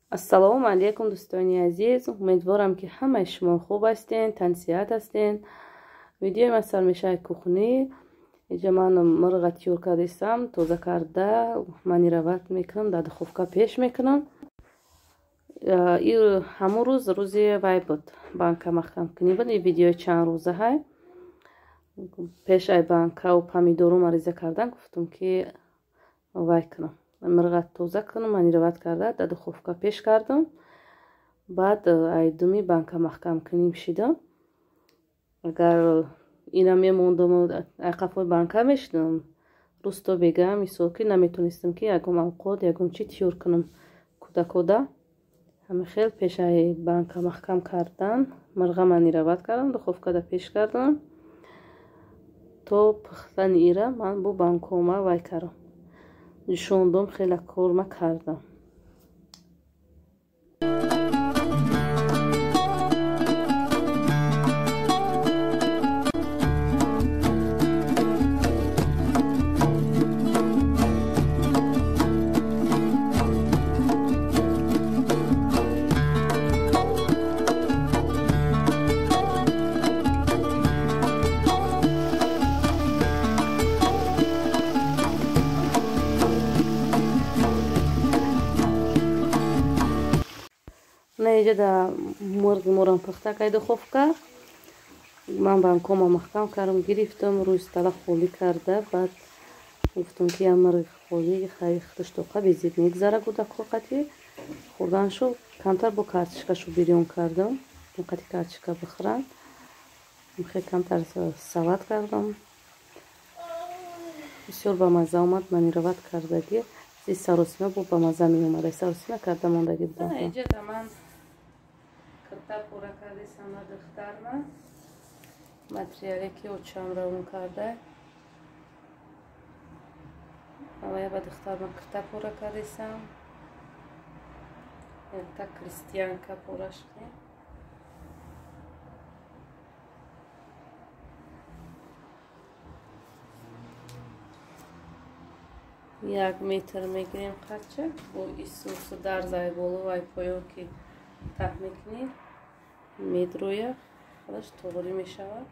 Ассалому алайкум дӯстони азиз, умедворам ки ҳамаи шумо хуб ҳастен, тансиҳат ҳастен. Видеои ман сар мешавад кухни. Инҷа ман мурға тайёр кардистам, тоза карда, манирават мекунам, дар духовка пеш мекунам. Ҳамон рӯз рӯзи вай буд, банка маҳкамкунӣ буд. Ин видеои чанд рӯза ҳай. Пеш ай банкаву помидору мариза кардан гуфтам ки вай кунам, мирға тоза кунам, манирават карда дар духовка пеш кардам. Баъд ай думи банка маҳкамкунӣ шидам. Агар ина мемондам, ай қафои банка мешидам, рӯз то бега мисол ки наметонистам ки ягон авқот ягон чи тайёр кунам кӯдакода. Ҳамин хел пешаи банка маҳкам кардан мирға манирават кардам, духовкада пеш кардам. То пухтани ира ман бо банкома вай кардам, ҷӯшондум, хеле корма кардам. Инҷа да мурғи морам пухта кай духовка. Ман банкома маҳкам кардам, гирифтам, рӯи стала холӣ карда. Баъд гуфтам ки я мурғи холӣ худаш тоқа безеб мегзара кӯдакҳо қати хӯрданшо. Камтар бо картишкашу бирён кардам, қати картишка бихӯранд. Хеле камтар салат кардам, бисёр бамазза омад. Манирават кардагӣ саросима бо бамазза меомад. Саросима карда мондагӣ будам. Кирта пора кардисам ба духтарма, материале ки очам равон карда, авая ба духтарма кирта пора кардисам. Якта крестьянка пора шудем. Як метр мегирем қача бо исусу дарзай боло вай поён ки таҳ мекунӣ, медроя худаш тоғрӣ мешавад.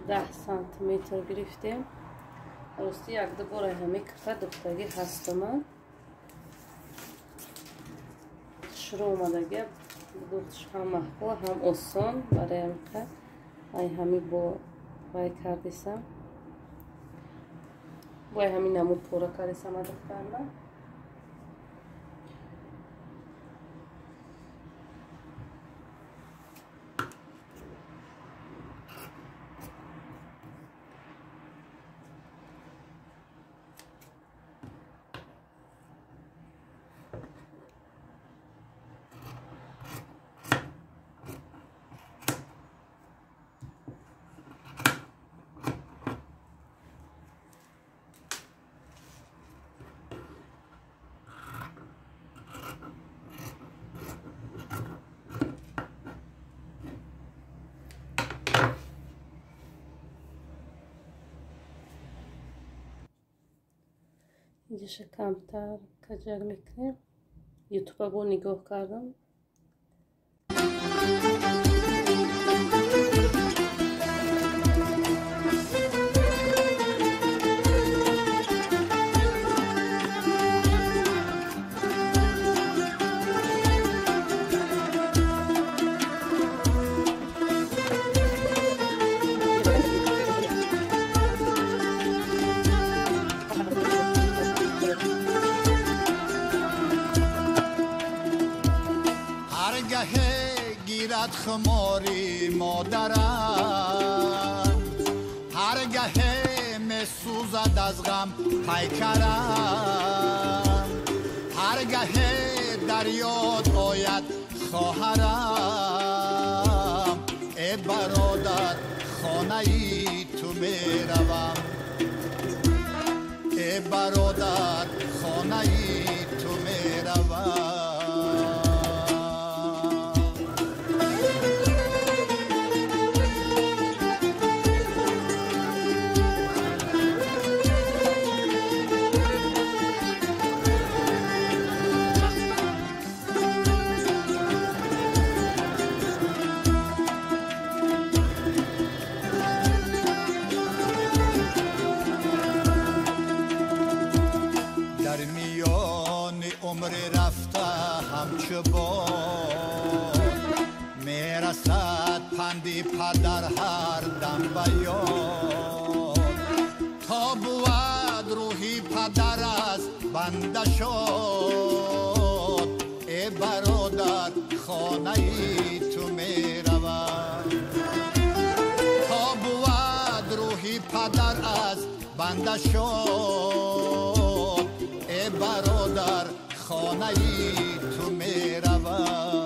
Даҳ сантиметр гирифтем. Рости якду бор ҳаме кирта духтагӣ ҳастама. Шуро омадагӣ духташ ҳам маҳқул ҳам осон. Барои ҳамиқа ай ҳами бо вай кардисам, бо ҳами намуд пора кардисам духтарма. Инҷаша камтар каҷак мекунем. Ютуба бо нигоҳ кардам. گیرد خماری مادرم، هرگه می سوزد از غم پیکرم، هرگه در یاد آید خواهرم، ای برادر خانه ای تو می روم، ای برادر خانه ای تو می روم. میرسد پندی پدر هر دم به یاد، تا بود روحی پدر از بنده شد، ای برادر خانه ای تو می رود، تا بود روحی پدر از بنده شد، ای برادر خانه ای تو می رود.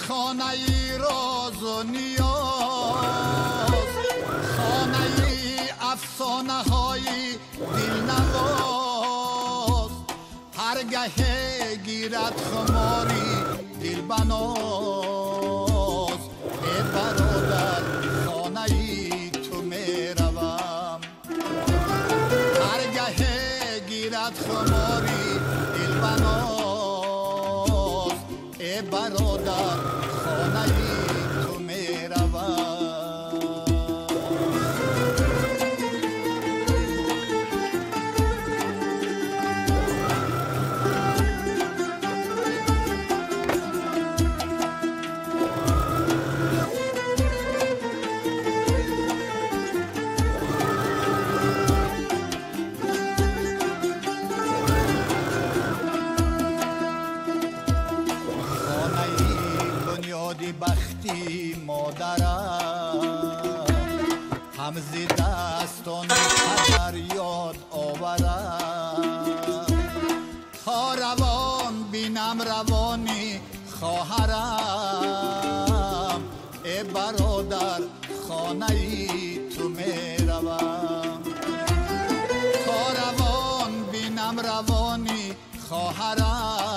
خانه ای راز و نیاز، خانه ای افسانه های دلنواز، هرگه گیرد خماری دل بناز، ای برادر خانه ای تو می روم، هرگه گیرد خماری دل بناز، ای برادر خانه ای تو می روم. بختی مادرم، هم ز دستان پدر یاد آورم، تا روان بینم روانی خواهرم، ای برادر خانه ای تو می روم، تا روان بینم روانی خواهرم،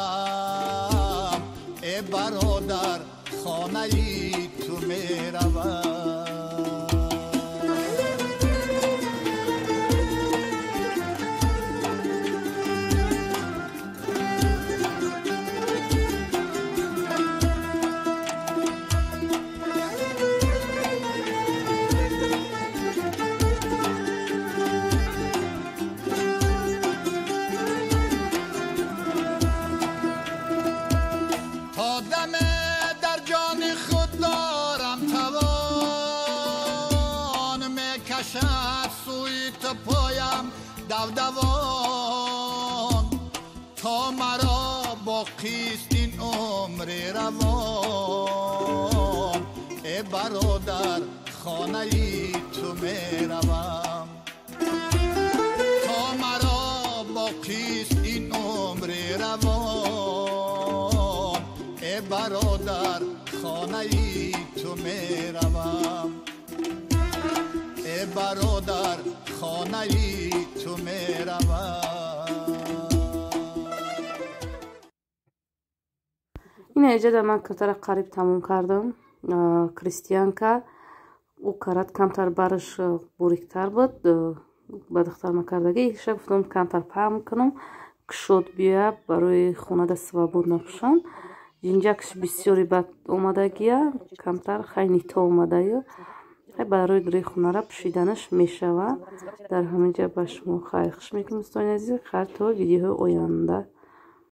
ای برادر خانه ای تو می روم. تا دم در جان خود دارم توان، میکشد سوی تو پایم دودوان، تا مرا باقیست این عمر روان، ای برادر خانه ای تو می روم، تا مرا باقیست این عمر روان، ای برادر خانه ای تو می روم، ای برادر خانه ای تو می روم. Ин эҷада ман камтара қариб тамом кардам. Крестьянка ӯ карат камтар бараш буриктар буд, ба духтарма кардагӣ иша гуфтам камтар паҳм кунам, кушод биёя барои хонада свобод напӯшам. Ҷинҷакш бисёри бад омадагия, камтар хайнито омадаю. Барои дури хонара пӯшиданаш мешавад. Дар ҳамин ҷа ба шумо хайрхуш мекунем, дӯстони азиз. Хайр, то видеоҳои оянда.